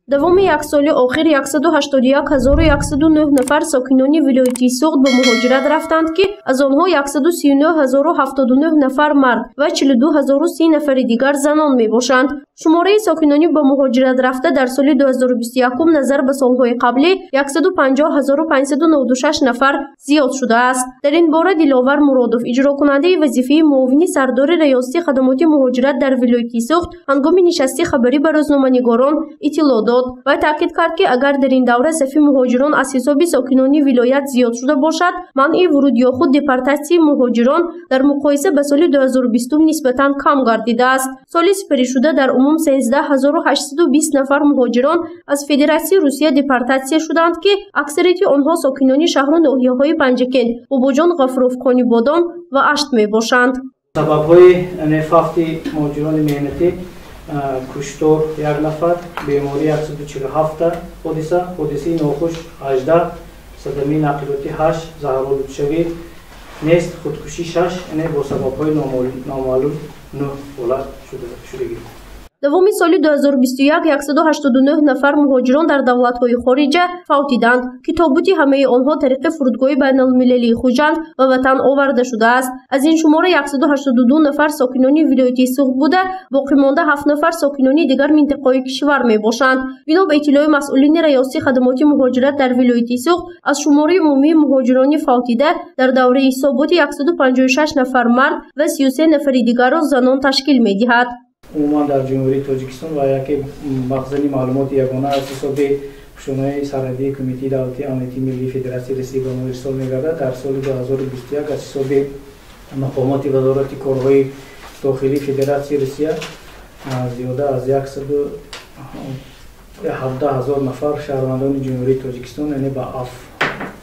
Давоми як соли охир 181 109 нафар сокинони вилояти Суғд ба муҳоҷират рафтанд, ки аз онҳо 139 079 нафар мард ва 42 030 нафари дигар занон мебошанд. Шумораи сокинони ба муҳоҷират рафта дар соли 2021 назар ба солҳои қаблӣ 150 596 нафар зиёд шудааст. Дар ин бора Диловар Муродов, иҷрокунандаи вазифаи муовини сардори Раёсати хадамоти муҳоҷират дар вилояти Суғд, ҳангоми нишасти хабарӣ ба рӯзноманигорон иттилоъ дод. Вай таъкид кард, ки агар дар ин давра сафи муҳоҷирон аз ҳисоби сокинони вилоят зиёд шуда бошад, манъи вуруд ё худ депортатсияи муҳоҷирон дар муқоиса ба соли 2020 нисбатан кам гардидааст. Соли сипаришуда дар умум 13 820 нафар муҳоҷирон аз Федератсияи Русия депортатсия шуданд, ки аксарияти онҳо сокинони шаҳру ноҳияҳои Панҷакент, Бобоҷон Ғафуров, Конибодом ва Ашт мебошанд. Сабабҳои фавти муҳоҷирони меҳнатӣ: куштор як нафар, беморӣ 147 ҳодиса, ҳодисаи нохуш 18, садамаи нақлиётӣ 8, заҳролудшавӣ нест, худкушӣ 6, яъне бо сабабҳои номаълум 9 ҳолат шудагӣ. Давоми соли 2021 189 нафар муҳоҷирон дар давлатҳои хориҷа фавтиданд, ки тобути ҳамаи онҳо тариқи фурудгоҳи байналмилалии Хуҷанд ба ватан оварда шудааст. Аз ин шумора 182 нафар сокинони вилояти Суғд буда, боқимонда 7 нафар сокинони дигар минтақаҳои кишвар мебошанд. Бино ба иттилои масъулини Раёсати хадамоти муҳоҷират дар вилояти Суғд, аз шумораи умумии муҳоҷирони фавтида дар давраи ҳисоботи 156 нафар мард ва 33 нафари дигарро занон ташкил медиҳад. Умуман дар Ҷумҳурии Тоҷикистон ва яке махзани маълумоти ягона аз ҳисоби кушонаи сарҳадии Кумитаи давлатии амнияти миллии Федератсияи Русия ба мо ирсол мегардад, дар соли 2021 аз ҳисоби мақомоти Вазорати корҳои дохилии Федератсияи Русия зиёда аз 117 000 нафар шаҳрвандони Ҷумҳурии Тоҷикистон, яъне ба афв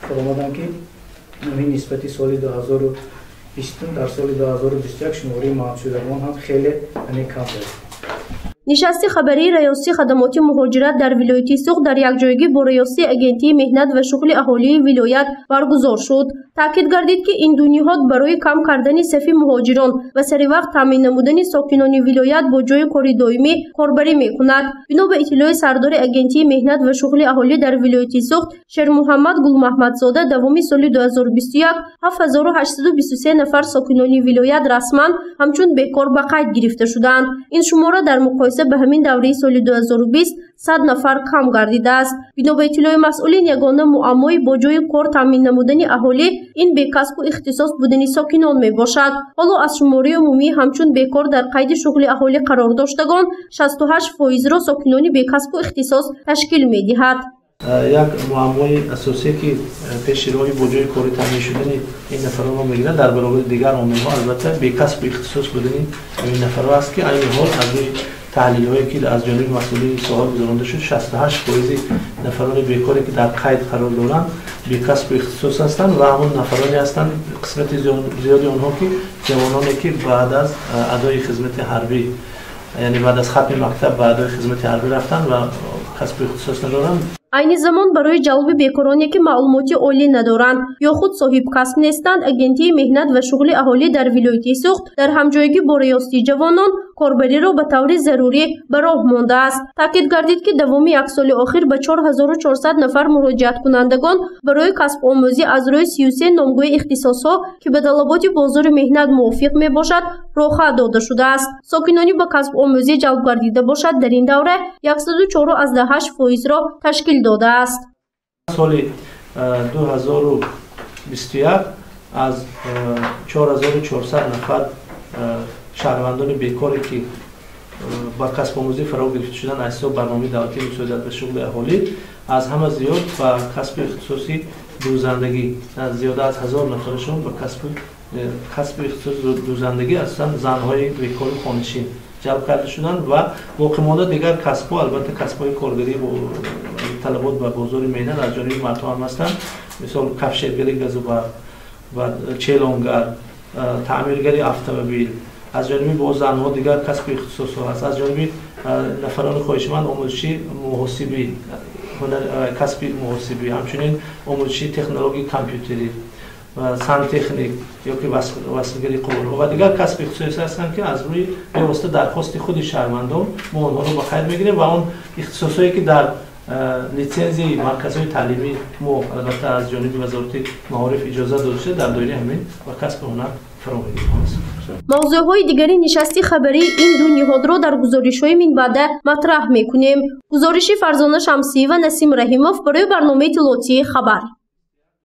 фаромаданд, ки ин нисбати соли 2020, дар соли 2021 шумораи манъшудагон ҳам хеле, яъне, кам буд. Нишасти хабарии Раёсати хадамоти муҳоҷират дар вилояти Суғд дар якҷоягӣ бо Раёсати Агентии меҳнат ва шуғли аҳолии вилоят баргузор шуд. Таъкид гардид, ки ин ду ниҳод барои кам кардани сафи муҳоҷирон ва саривақт таъмин намудани сокинони вилоят бо ҷойи кори доимӣ корбарӣ мекунад. Бино ба иттилои сардори Агентии меҳнат ва шуғли аҳолӣ дар вилояти Суғд Шермуҳаммад Гулмаҳмадзода, давоми соли 2021 7823 нафар сокинони вилоят расман ҳамчун бекор ба қайд гирифта шудаанд. Ин шумора дар муқоиса ба ҳамин давраи соли 2020 100 нафар кам гардидааст. Бино ба иттилои масъулин, ягона муаммои бо ҷойи кор таъмин намудани аҳолӣ ин бекасбу ихтисос будани сокинон мебошад. Ҳоло аз шумораи умумии ҳамчун бекор дар қайди шуғли аҳолӣ қарор доштагон 68 фоизро сокинони бекасбу ихтисос ташкил медиҳад. Як муаммои асосие, ки пеши роҳи бо ҷойи кори таъмин шудани ин нафаронро мегирад, дар баробари дигар омилҳо, албатта, бекасбу ихтисос будани ин нафарҳо аст, ки айни ҳол аз рӯи таҳлилҳое, ки аз ҷониби масъулини соҳа гузаронда шуд, 68 фоизи нафарони бекоре, ки дар қайд қарор доранд, бекасбу ихтисос ҳастанд ва ҳамон нафароне ҳастанд, қисмати зиёди онҳо, ки ҷавононе, ки баъд аз адои хизмати ҳарбӣ, яъне баъд аз хатми мактаб ба адои хизмати ҳарбӣ рафтанд ва касбу ихтисос надоранд. Айни замон барои ҷалби бекороне, ки маълумоти олӣ надоранд ё худ соҳибкасб нестанд, Агентии меҳнат ва шуғли аҳолӣ дар вилояти Суғд дар ҳамҷоягӣ бо Раёсати ҷавонон корбариро ба таври зарурӣ ба роҳ мондааст. Таъкид гардид, ки давоми як соли охир ба 4400 нафар муроҷиаткунандагон барои касбомӯзӣ аз рӯи 33 номгӯи ихтисосҳо, ки ба талаботи бозори меҳнат мувофиқ мебошад, роҳхат дода шудааст. Сокинони ба касбомӯзӣ ҷалб гардида бошад, дар ин давра 104,8 фоизро ташкил додааст. Соли 2021 аз 4400 нафар шаҳрвандони бекоре, ки ба касбомӯзӣ фаро гирифта шуданд аз ҳисоби барномаи давлатии мусоидат ба шуғли аҳолӣ, аз ҳама зиёд ба касби ихтисоси дӯзандагӣ, зиёда аз 1000 нафарашон ба касби ихтисоси дӯзандагӣ, асосан занҳои бекори хонашин, ҷалб карда шуданд ва боқимонда дигар касбҳо, албатта, касбҳои коргарӣ бо талабот ба бозори меҳнат аз ҷониби мардҳо ҳам ҳастанд, мисол кафшергари газу барқ ва челонгар, таъмиргари автомобил. Аз ҷониби бо занҳо дигар касбу ихтисосҳо ҳаст. Аз ҷониби нафарони хоҳишманд омӯзиши муҳосибӣ, касби муҳосибӣ, ҳамчунин омӯзиши технологияи компютерӣ. Сантехник ё ки васлгари қуввурҳо ва дигар касби ихтисосӣ ҳастанд, ки аз рӯи бевосита дархости худи шаҳрвандон мо онҳоро ба қайд мегирем ва он ихтисосҳое, ки дар литсензияи марказҳои таълимӣ мо, албатта, аз ҷониби Вазорати маориф иҷоза дода шуда, дар доираи ҳамин ба касби ҳунар фаро мегирем. Мавзӯъҳои дигари нишасти хабарии ин ду ниҳодро дар гузоришҳои минбаъда матраҳ мекунем. Гузориши Фарзона Шамсиева, Насим Раҳимов барои барномаи иттилоотии «Хабар».